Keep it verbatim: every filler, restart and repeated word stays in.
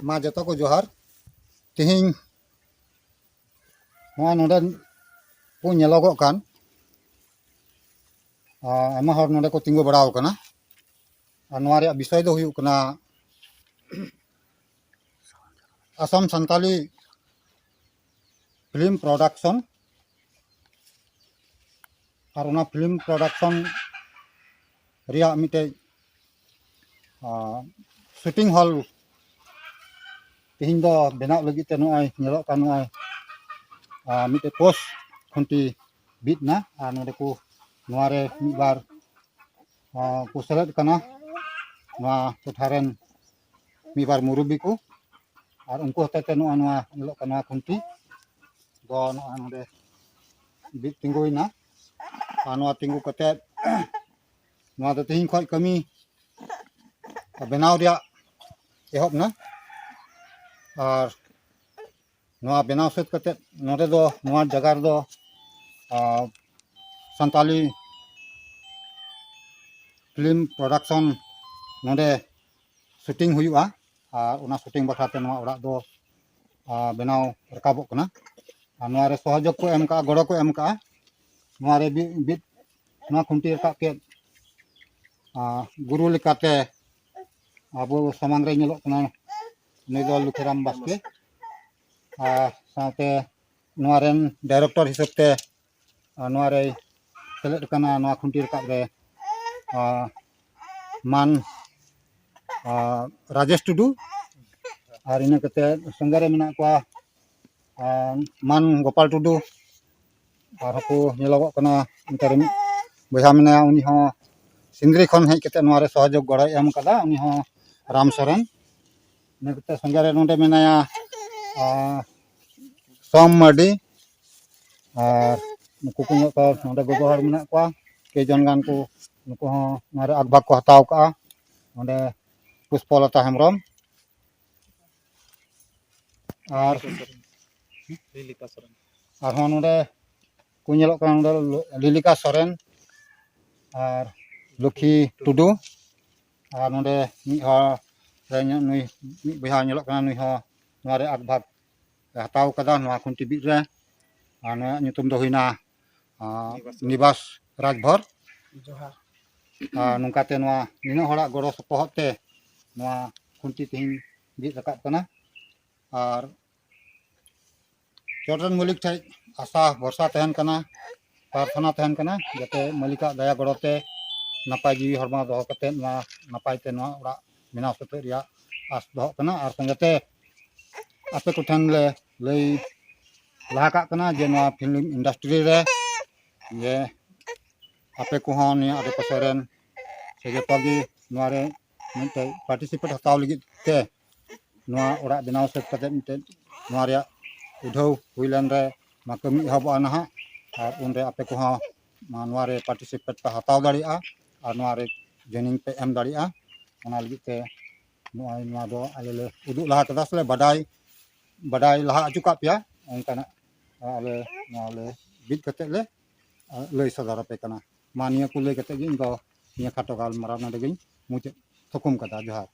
ᱢᱟ ᱡᱚᱛᱚ ᱠᱚ ᱡᱚᱦᱟᱨ᱾ ᱛᱮᱦᱮᱧ ᱱᱚᱣᱟ ᱱᱚᱰᱮ ᱠᱚ ᱧᱮᱞᱚᱜᱚᱜ ᱠᱟᱱ, ᱟᱭᱢᱟ ᱦᱚᱲ ᱱᱚᱰᱮ ᱠᱚ ᱛᱤᱸᱜᱩ ᱵᱟᱲᱟ ᱟᱠᱟᱱᱟ᱾ ᱟᱨ ᱱᱚᱣᱟ ᱨᱮᱭᱟᱜ ᱵᱤᱥᱚᱭ ᱫᱚ ᱦᱩᱭᱩᱜ ᱠᱟᱱᱟ ᱟᱥᱟᱢ ᱥᱟᱱᱛᱟᱞᱤ ᱯᱷᱤᱞᱢ ᱯᱨᱚᱰᱟᱠᱥᱚᱱ᱾ ᱟᱨ ᱚᱱᱟ ᱯᱷᱤᱞᱢ ᱯᱨᱚᱰᱟᱠᱥᱚᱱ ᱨᱮᱭᱟᱜ ᱢᱤᱫᱴᱮᱡ ᱥᱩᱴᱤᱝ ᱦᱚᱞ ᱛᱮᱦᱮᱧ ᱫᱚ ᱵᱮᱱᱟᱣ ᱞᱟᱹᱜᱤᱫ ᱛᱮ ᱱᱚᱜᱼᱚᱭ ᱧᱮᱞᱚᱜ ᱠᱟᱱ ᱱᱚᱜᱼᱚᱭ ᱢᱤᱫᱴᱮᱡ ᱯᱳᱥᱴ ᱠᱷᱩᱱᱴᱤ ᱵᱤᱫ ᱮᱱᱟ᱾ ᱟᱨ ᱱᱚᱰᱮ ᱠᱚ ᱱᱚᱣᱟ ᱨᱮ ᱢᱤᱫ ᱵᱟᱨ ᱠᱚ ᱥᱮᱞᱮᱫ ᱠᱟᱱᱟ ᱱᱚᱣᱟ ᱴᱚᱴᱷᱟ ᱨᱮᱱ ᱢᱤᱫ ᱵᱟᱨ ᱢᱩᱨᱩᱵᱵᱤ ᱠᱚ᱾ ᱟᱨ ᱩᱱᱠᱩ ᱦᱚᱛᱮᱛᱮ ᱱᱚᱜᱼᱚᱭ ᱱᱚᱣᱟ ᱧᱮᱞᱚᱜ ᱠᱟᱱᱟ ᱱᱚᱣᱟ ᱠᱷᱩᱱᱴᱤ ᱫᱚ ᱱᱚᱜᱼᱚᱭ ᱱᱚᱰᱮ ᱵᱤᱫ ᱛᱤᱸᱜᱩᱭᱮᱱᱟ᱾ ᱟᱨ ᱱᱚᱣᱟ ᱛᱤᱸᱜᱩ ᱠᱟᱛᱮᱫ ᱱᱚᱣᱟ ᱫᱚ ᱛᱮᱦᱮᱧ ᱠᱷᱚᱱ ᱠᱟᱹᱢᱤ ᱵᱮᱱᱟᱣ ᱨᱮᱭᱟᱜ ᱮᱦᱚᱵ ᱮᱱᱟ᱾ ᱟᱨ ᱱᱚᱣᱟ ᱵᱮᱱᱟᱣ ᱥᱟᱹᱛ ᱠᱟᱛᱮᱫ ᱱᱚᱰᱮ ᱫᱚ, ᱱᱚᱣᱟ ᱡᱟᱭᱜᱟ ᱨᱮᱫᱚ ᱥᱟᱱᱛᱟᱞᱤ ᱯᱷᱤᱞᱢ ᱯᱨᱚᱰᱟᱠᱥᱚᱱ ᱱᱚᱰᱮ ᱥᱩᱴᱤᱝ ᱦᱩᱭᱩᱜᱼᱟ᱾ ᱟᱨ ᱚᱱᱟ ᱥᱩᱴᱤᱝ ᱵᱟᱠᱷᱨᱟ ᱛᱮ ᱱᱚᱣᱟ ᱚᱲᱟᱜ ᱫᱚ ᱵᱮᱱᱟᱣ ᱨᱟᱠᱟᱵᱚᱜ ᱠᱟᱱᱟ᱾ ᱟᱨ ᱱᱚᱣᱟ ᱨᱮ ᱥᱚᱦᱚᱡᱳᱜᱽ ᱠᱚ ᱮᱢ ᱠᱟᱜᱼᱟ, ᱜᱚᱲᱚ ᱠᱚ ᱮᱢ ᱠᱟᱜᱼᱟ᱾ ᱱᱚᱣᱟ ᱨᱮ ᱵᱤᱫ, ᱱᱚᱣᱟ ᱠᱷᱩᱱᱴᱤ ᱨᱟᱠᱟᱵ ᱠᱮᱫ ᱜᱩᱨᱩ ᱞᱮᱠᱟᱛᱮ ᱟᱵᱚ ᱥᱟᱢᱟᱝ ᱨᱮ ᱧᱮᱞᱚᱜ ᱠᱟᱱᱟ, ᱩᱱᱤ ᱫᱚ ᱞᱩᱠᱷᱤᱨᱟᱢ ᱵᱟᱥᱠᱮ᱾ ᱟᱨ ᱥᱟᱶᱛᱮ ᱱᱚᱣᱟ ᱨᱮᱱ ᱰᱟᱭᱨᱮᱠᱴᱚᱨ ᱦᱤᱥᱟᱹᱵ ᱛᱮ ᱱᱚᱣᱟ ᱨᱮᱭ ᱥᱮᱞᱮᱫ ᱠᱟᱱᱟ, ᱱᱚᱣᱟ ᱠᱷᱩᱱᱴᱤ ᱨᱟᱠᱟᱵ ᱨᱮ ᱢᱟᱱ ᱨᱟᱡᱮᱥ ᱴᱩᱰᱩ᱾ ᱟᱨ ᱤᱱᱟᱹ ᱠᱟᱛᱮ ᱥᱚᱸᱜᱮ ᱨᱮ ᱢᱮᱱᱟᱜ ᱠᱚᱣᱟ ᱢᱟᱱ ᱜᱳᱯᱟᱞ ᱴᱩᱰᱩ᱾ ᱟᱨ ᱦᱚᱸᱠᱚ ᱧᱮᱞᱚᱜᱚᱜ ᱠᱟᱱᱟ, ᱚᱱᱛᱮ ᱨᱮ ᱢᱤᱫ ᱵᱚᱭᱦᱟ ᱢᱮᱱᱟᱭᱟ, ᱩᱱᱤ ᱦᱚᱸ ᱥᱤᱸᱫᱽᱨᱤ ᱠᱷᱚᱱ ᱦᱮᱡ ᱠᱟᱛᱮ ᱱᱚᱣᱟ ᱨᱮ ᱥᱚᱦᱚᱡᱳᱜᱽ ᱜᱚᱲᱚᱭ ᱮᱢ ᱠᱟᱫᱟ, ᱩᱱᱤ ᱦᱚᱸ ᱨᱟᱢ ᱥᱚᱨᱮᱱ᱾ ᱤᱱᱟᱹ ᱠᱟᱛᱮ ᱥᱚᱸᱜᱮ ᱨᱮ ᱱᱚᱰᱮ ᱢᱮᱱᱟᱭᱟ ᱥᱚᱢ ᱢᱟᱨᱰᱤ᱾ ᱟᱨ ᱱᱩᱠᱩ ᱠᱚ ᱧᱮᱞᱚᱜ ᱠᱟᱱᱟ, ᱱᱚᱰᱮ ᱜᱚᱜᱚ ᱦᱚᱲ ᱢᱮᱱᱟᱜ ᱠᱚᱣᱟ ᱠᱮ ᱡᱚᱱ ᱜᱟᱱ ᱠᱚ, ᱱᱩᱠᱩ ᱦᱚᱸ ᱱᱚᱰᱮ ᱟᱠᱵᱷᱟᱜᱽ ᱠᱚ ᱦᱟᱛᱟᱣ ᱠᱟᱜᱼᱟ᱾ ᱱᱚᱰᱮ ᱯᱩᱥᱯᱚᱞᱚᱛᱟ ᱦᱮᱢᱵᱨᱚᱢ ᱟᱨ ᱞᱤᱞᱤᱠᱟ ᱥᱚᱨᱮᱱ᱾ ᱞᱤᱞᱤᱠᱟ ᱥᱚᱨᱮᱱ᱾ ᱟᱨᱦᱚᱸ ᱱᱚᱰᱮ ᱠᱚ ᱧᱮᱞᱚᱜ ᱠᱟᱱᱟ, ᱱᱚᱰᱮ ᱞᱤᱞᱤᱠᱟ ᱥᱚᱨᱮᱱ ᱟᱨ ᱞᱚᱠᱠᱷᱤ ᱴᱩᱰᱩ᱾ ᱟᱨ ᱱᱚᱰᱮ ᱢᱤᱫ ᱦᱚᱲ ᱛᱮᱦᱮᱧ ᱱᱩᱭ ᱢᱤᱫ ᱵᱚᱭᱦᱟ ᱧᱮᱞᱚᱜ ᱠᱟᱱᱟ, ᱱᱩᱭ ᱦᱚᱸ ᱱᱚᱣᱟ ᱨᱮ ᱟᱠᱵᱷᱟᱜᱽ ᱮ ᱦᱟᱛᱟᱣ ᱠᱟᱫᱟ ᱱᱚᱣᱟ ᱠᱷᱩᱱᱴᱤ ᱵᱤᱫ ᱨᱮ᱾ ᱟᱨ ᱱᱩᱭᱟᱜ ᱧᱩᱛᱩᱢ ᱫᱚ ᱦᱩᱭᱱᱟ, ᱟᱸ, ᱱᱤᱵᱟᱥ ᱱᱤᱵᱟᱥ ᱨᱟᱡᱽᱵᱷᱚᱨ᱾ ᱡᱚᱦᱟᱨ᱾ ᱟᱨ ᱱᱚᱝᱠᱟᱛᱮ ᱱᱚᱣᱟ ᱱᱤᱱᱟᱹᱜ ᱦᱚᱲᱟᱜ ᱜᱚᱲᱚ ᱥᱚᱯᱚᱦᱚᱫ ᱛᱮ ᱱᱚᱣᱟ ᱠᱷᱩᱱᱴᱤ ᱛᱮᱦᱮᱧ ᱵᱤᱫ ᱨᱟᱠᱟᱵ ᱠᱟᱱᱟ᱾ ᱟᱨ ᱪᱚᱴ ᱨᱮᱱ ᱢᱟᱹᱞᱤᱠ ᱴᱷᱮᱡ ᱟᱥᱟ ᱵᱷᱚᱨᱥᱟ ᱛᱟᱦᱮᱱ ᱠᱟᱱᱟ, ᱯᱨᱟᱨᱛᱷᱚᱱᱟ ᱛᱟᱦᱮᱱ ᱠᱟᱱᱟ, ᱡᱟᱛᱮ ᱢᱟᱹᱞᱤᱠᱟᱜ ᱫᱟᱭᱟ ᱜᱚᱲᱚ ᱛᱮ ᱱᱟᱯᱟᱭ ᱡᱤᱣᱤ ᱦᱚᱲᱢᱚ ᱫᱚᱦᱚ ᱠᱟᱛᱮ ᱱᱚᱣᱟ ᱱᱟᱯᱟᱭ ᱛᱮ ᱱᱚᱣᱟ ᱚᱲᱟᱜ ᱵᱮᱱᱟᱣ ᱥᱟᱹᱛᱟᱹᱜ ᱨᱮᱭᱟᱜ ᱟᱥ ᱫᱚᱦᱚᱜ ᱠᱟᱱᱟ᱾ ᱟᱨ ᱥᱚᱸᱜᱮᱛᱮ ᱟᱯᱮ ᱠᱚᱴᱷᱮᱱ ᱞᱮ ᱞᱟᱹᱭ ᱞᱟᱦᱟ ᱠᱟᱜ ᱠᱟᱱᱟ ᱡᱮ ᱱᱚᱣᱟ film industry ᱨᱮ ᱡᱮ ᱟᱯᱮ ᱠᱚᱦᱚᱸ ᱱᱤᱭᱟᱹ ᱟᱰᱮ ᱯᱟᱥᱮ ᱨᱮᱱ ᱥᱮ ᱡᱚᱛᱚ ᱜᱮ ᱱᱚᱣᱟ ᱨᱮ ᱢᱤᱫᱴᱮᱡ participate ᱦᱟᱛᱟᱣ ᱞᱟᱹᱜᱤᱫ ᱛᱮ ᱱᱚᱣᱟ ᱚᱲᱟᱜ ᱵᱮᱱᱟᱣ ᱥᱟᱹᱛ ᱠᱟᱛᱮ ᱢᱤᱫᱴᱮᱡ ᱱᱚᱣᱟ ᱨᱮᱭᱟᱜ ᱩᱰᱷᱟᱹᱣ ᱦᱩᱭ ᱞᱮᱱ ᱨᱮ ᱱᱚᱣᱟ ᱠᱟᱹᱢᱤ ᱮᱦᱚᱵᱚᱜᱼᱟ ᱱᱟᱦᱟᱜ᱾ ᱟᱨ ᱩᱱᱨᱮ ᱟᱯᱮ ᱠᱚᱦᱚᱸ ᱱᱚᱣᱟ, ᱱᱚᱣᱟ ᱨᱮ participate ᱯᱮ ᱦᱟᱛᱟᱣ ᱫᱟᱲᱮᱭᱟᱜᱼᱟ ᱟᱨ ᱱᱚᱣᱟ ᱨᱮ joining ᱯᱮ ᱮᱢ ᱫᱟᱲᱮᱭᱟᱜᱼᱟ᱾ ᱚᱱᱟ ᱞᱟᱹᱜᱤᱫ ᱛᱮ ᱱᱚᱜᱼᱚᱭ ᱱᱚᱣᱟ ᱫᱚ ᱟᱞᱮ ᱞᱮ ᱩᱫᱩᱜ ᱞᱟᱦᱟ ᱠᱮᱫᱟ ᱥᱮᱞᱮ ᱵᱟᱰᱟᱭ, ᱵᱟᱰᱟᱭ ᱞᱟᱦᱟ ᱦᱚᱪᱚ ᱠᱟᱜ ᱯᱮᱭᱟ᱾ ᱚᱱᱠᱟᱱᱟᱜ ᱟᱞᱮ ᱱᱚᱣᱟ ᱞᱮ ᱵᱤᱫ ᱠᱟᱛᱮ ᱞᱮ, ᱟ, ᱞᱟᱹᱭ ᱥᱚᱫᱚᱨ ᱟᱯᱮ ᱠᱟᱱᱟ᱾ ᱢᱟ ᱱᱤᱭᱟᱹ ᱠᱚ ᱞᱟᱹᱭ ᱠᱟᱛᱮ ᱜᱮ ᱤᱧ ᱫᱚ ᱱᱤᱭᱟᱹ ᱠᱷᱟᱴᱚ ᱜᱟᱞᱢᱟᱨᱟᱣ ᱱᱚᱰᱮ ᱜᱤᱧ ᱢᱩᱪᱟᱹᱫ ᱛᱷᱩᱠᱩᱢ ᱠᱟᱫᱟ᱾ ᱡᱚᱦᱟᱨ᱾